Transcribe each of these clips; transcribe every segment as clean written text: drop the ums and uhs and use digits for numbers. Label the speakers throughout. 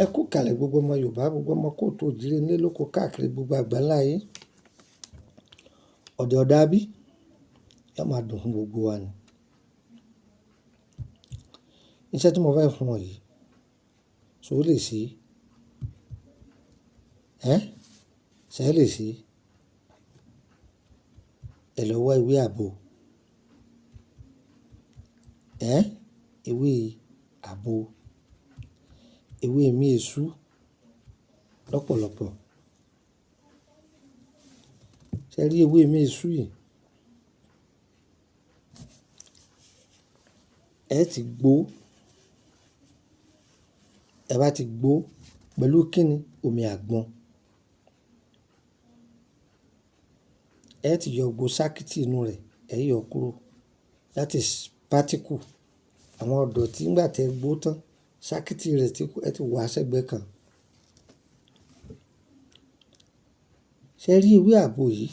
Speaker 1: Ẹ kú ìkàlẹ̀ gbogbo ọmọ Yorùbá, gbogbo ọmọ kóòtù òjìrè nílé lóko káàkiri gbogbo àgbáńlá ayé. Ọ̀dẹ̀ ọ̀dà bí, yóò máa dùn fún gbogbo wa ni. Iṣẹ́ tí mo fẹ́ fún ọ yìí, ṣé o lè ṣe? Ẹ́? Ṣé ẹ lè ṣe? Ẹ lọ wá ewé àgbo. Ẹ́? Ewé àgbo. Ewé ẹ̀mí èṣú lọ́pọ̀lọpọ̀. Ṣé ẹ rí ewé ẹ̀mí èṣú yìí? Ẹ ti gbó. Ẹ bá ti gbó pẹ̀lú kíni? Omi àgbọn. Ẹ ti yọ gbogbo sákìtì inú rẹ̀, ẹ yọ kúrò. That is particle. Àwọn ọ̀dọ̀tí nígbà tí ẹ gbó tán, sákìtì rẹ̀ tí ẹ ti wá sẹ́gbẹ́ kan. Ṣé ẹ rí ewé àgbo yìí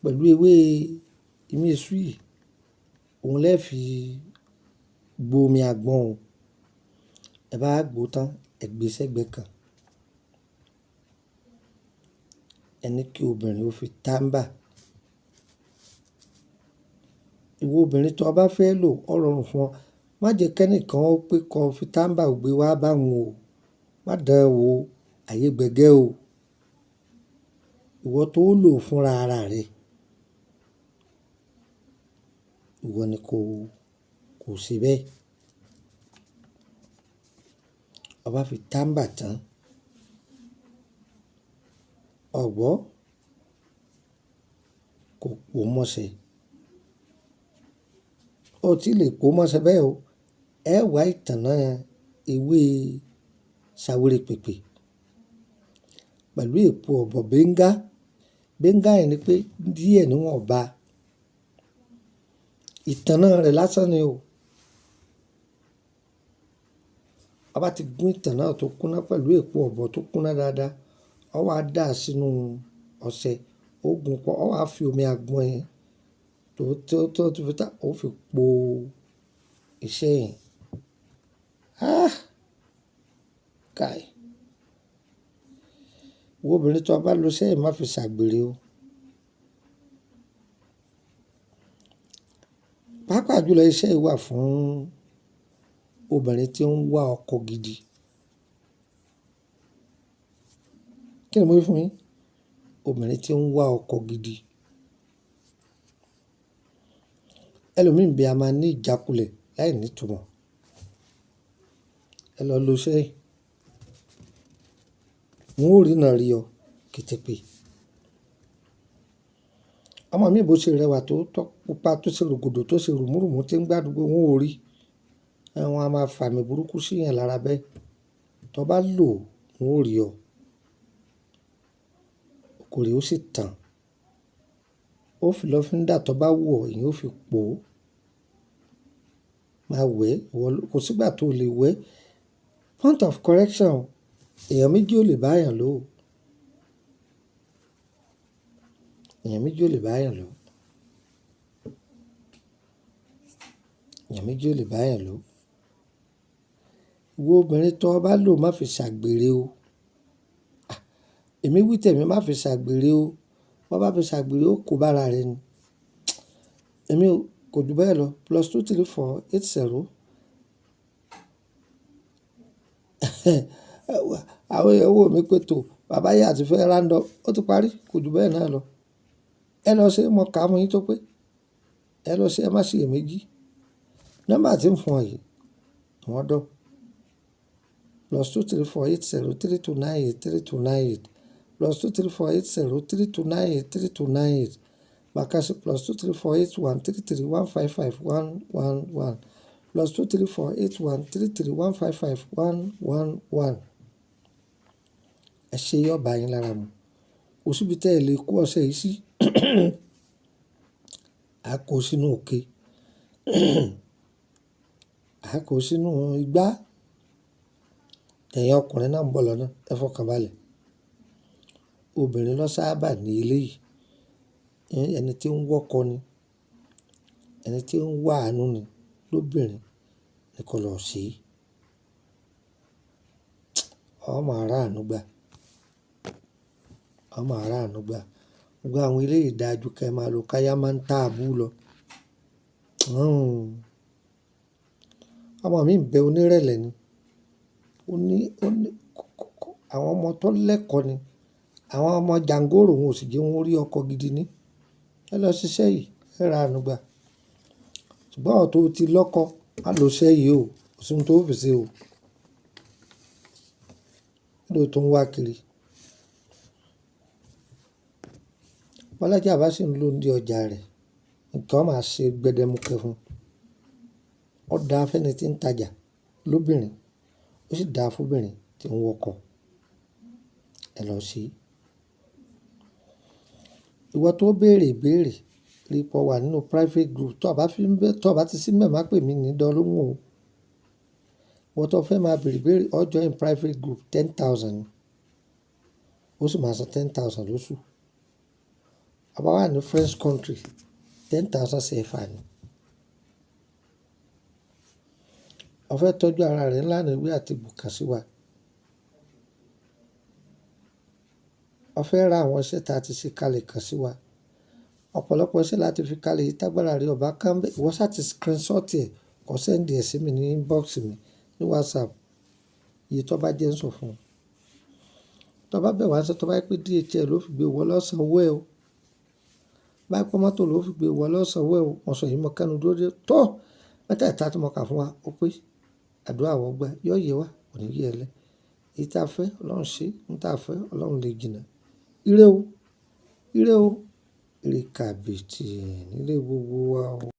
Speaker 1: pẹ̀lú ewé ẹ̀mí èṣú yìí? Òun lẹ fi gbo omi àgbọn o. Ẹ bá gbó tán, ẹ gbé sẹ́gbẹ́ kan. Ẹ ní kí obìnrin ó fi tàmbà. Ìwọ obìnrin tó bá fẹ́ lò, ó rọrùn fún ọ. Má jẹ́ kí ẹnìkan ó pé kó fi tàmbà gbé wá bá wọn o. Má dán wò, ayé gbẹ̀gẹ́ o. Ìwọ tó lò fúnra ara rẹ, ìwọ ni kò ṣe bẹ́ẹ̀. O bá fi tàmbà tán, ọ̀gbọ́ kò pò mọ́ṣẹ́. O tí lè pò mọ́ṣẹ́ bẹ́ẹ̀ o. Ẹ wá ìtànná ewé ṣàwérèpèpè pẹ̀lú èpo ọ̀bọ̀ bẹ́ńgá. Bẹ́ńgá yẹn ni pé díẹ̀ níwọ̀nba. Ìtànná rẹ̀ lásán ni o. A bá ti gún ìtànná tó kúnná pẹ̀lú èpo ọ̀bọ̀ tó kúnná dáadáa, ọ wá dà á sínú ọṣẹ, ó gún pọ̀, ọ wá fi omi àgbọn yẹn tó fi tá, ó fi po iṣẹ́ yẹn. Ah! Kai! Ìwọ obìnrin tó bá lo iṣẹ́ yìí má fi ṣàgbèrè o. Pàápàá jùlọ iṣẹ́ yìí wà fún obìnrin tí ó ń wá ọkọ gidi. Kí ni mo wí fún yín? Obìnrin tí ó ń wá ọkọ gidi. Ẹlòmíì bí a máa ní ìjákulẹ̀ láì ní ìtumọ̀. Ẹ lọ lo iṣẹ́ yìí. Wọn ó rína rí ọ kétépé. Ọmọ mi bó ṣe rẹwà tó tọ́ pupa tó ṣe rògòdò tó ṣe rùmúrùmú tí ń gbádùn gbogbo wọn ò rí. Wọn a máa fàmì burúkú sí ìyẹn lára bẹ́ẹ̀. Tó bá lò, wọn ó rí ọ. Okòrè ó sì tàn. Ó fi lọ́fíndà tó bá wù ọ́, ìyẹn ó fi pò ó. Máa wẹ̀, ìwọ kò sí ìgbà tó lè wẹ̀. Point of correction, èèyàn méjì ò lè bá èèyàn lò ó. Èèyàn méjì ò lè bá èèyàn lò ó. Èèyàn méjì ò lè bá èèyàn lò ó. Ìwọ obìnrin tó bá lò má fi ṣàgbèrè o. Ah! Èmi wí tèmi má fi ṣàgbèrè o. Bó bá fi ṣàgbèrè, ó kó bá ara rẹ ni. Èmi o, kò ju bẹ́ẹ̀ lọ. +234 80. Àwọn èèyàn wò mí pé tó, bàbá yìí àti fẹ́ round up. Ó ti parí, kò ju bẹ́ẹ̀ náà lọ. Ẹ lọ ṣe, mo kà á fún yín tó pé. Ẹ lọ ṣe, ẹ má ṣe iyèméjì. Nọ́mbà tí ń fún ọ yìí, wọ́n dọ̀. +234 80 3298 3298. +234 80 3298 3298. Bákan sí +234 81 33 155 111. +234 81 33 155 111. Ẹ ṣe yóò bá yín lára mu. Kò síbi tí ẹ lè kó ọṣẹ yìí sí. A kó sínú òkè. A kó sínú igbá. Ẹ̀yin ọkùnrin náà ń bọ̀ lọ́nà, ẹ fọkàn balẹ̀. Obìnrin ló sábà ní eléyìí. Ẹni tí ń wọ́kọ ni, ẹni tí ń wá àánú ni lóbìnrin ni kó lọ ṣe. Ọ máa rà àánú gbà. Ọ máa rà àánú gbà. Gbogbo àwọn eléyìí dáa ju kí ẹ máa lo káyá máa ń tàbú lọ. Ọmọ mi ń bẹ, onírẹ̀lẹ̀ ni. Ó ní àwọn ọmọ tó lẹ́kọ̀ọ́ ni. Àwọn ọmọ jàngórò wọn ò sì jẹ́ wọn rí ọkọ gidi ní. Ẹ lọ ṣiṣẹ́ yìí, ẹ ra àánú gbà. Ṣùgbọ́n ìwọ tó ti lọ́kọ, má lo iṣẹ́ yìí o. Kò sí ohun tó fi ṣe o. Kí ló tún ń wá kiri? Bọ́lájí àbá sì ń lò ní ọjà rẹ̀, nǹkan máa ṣe gbẹdẹmukẹ fún un. Ó dáa fún ẹni tí ń tajà lóbìnrin, ó sì dáa fún obìnrin tí ń wọkọ̀. Ẹ lọ ṣe. Ìwọ tó béèrè ìbéèrè, rí pé o wà nínú private group, tó bá fi ń bẹ́, tó bá ti sí ńbẹ̀, má pè mí ní dán lóhùn o. Ìwọ tó fẹ́ máa béèrè ìbéèrè, ọ join private group, 10,000. Ó sì máa san 10,000 lóṣù. A bá wà ní French country, 10,000 CFA ni. O fẹ́ tọ́jú ara rẹ ńlá ní ìwé àti ibùkún sí wa. O fẹ́ ra àwọn iṣẹ́ tí a ti ṣe kalẹ̀ kan sí wa. Ọ̀pọ̀lọpọ̀ iṣẹ́ láti fi kalẹ̀ yìí tágbára rẹ ọba kan bẹ́. Ìwọ ṣá ti screenshot ẹ̀, kó send ẹ̀ sí mi ní inbox mi ní WhatsApp. Iye tó bá jẹ́ ń sọ fún ọ. Tó bá bẹ̀ wá ṣẹ́, tó bá jẹ́ pé DHL ló fi gbé wọ lọ́sàn owó ẹ o. Bá pé mọ́tò ló fi gbé wọ lọ́sàn owó ẹ o. Mo sọ yìí mọ̀ kẹ́nu dúró dé. Tó! Mẹ́tẹ̀ẹ̀ta tí mo kà fún wa, ó pé àdúrà wọ gbà, yóò yé wa, kò ní yé ẹ lẹ́. Èyí tí a fẹ́, Ọlọ́run ṣe, ohun tí a fẹ́, Ọlọ́run lè jìnnà. Ire o, ire o, ire kàbìtì nílé gbogbo wa o.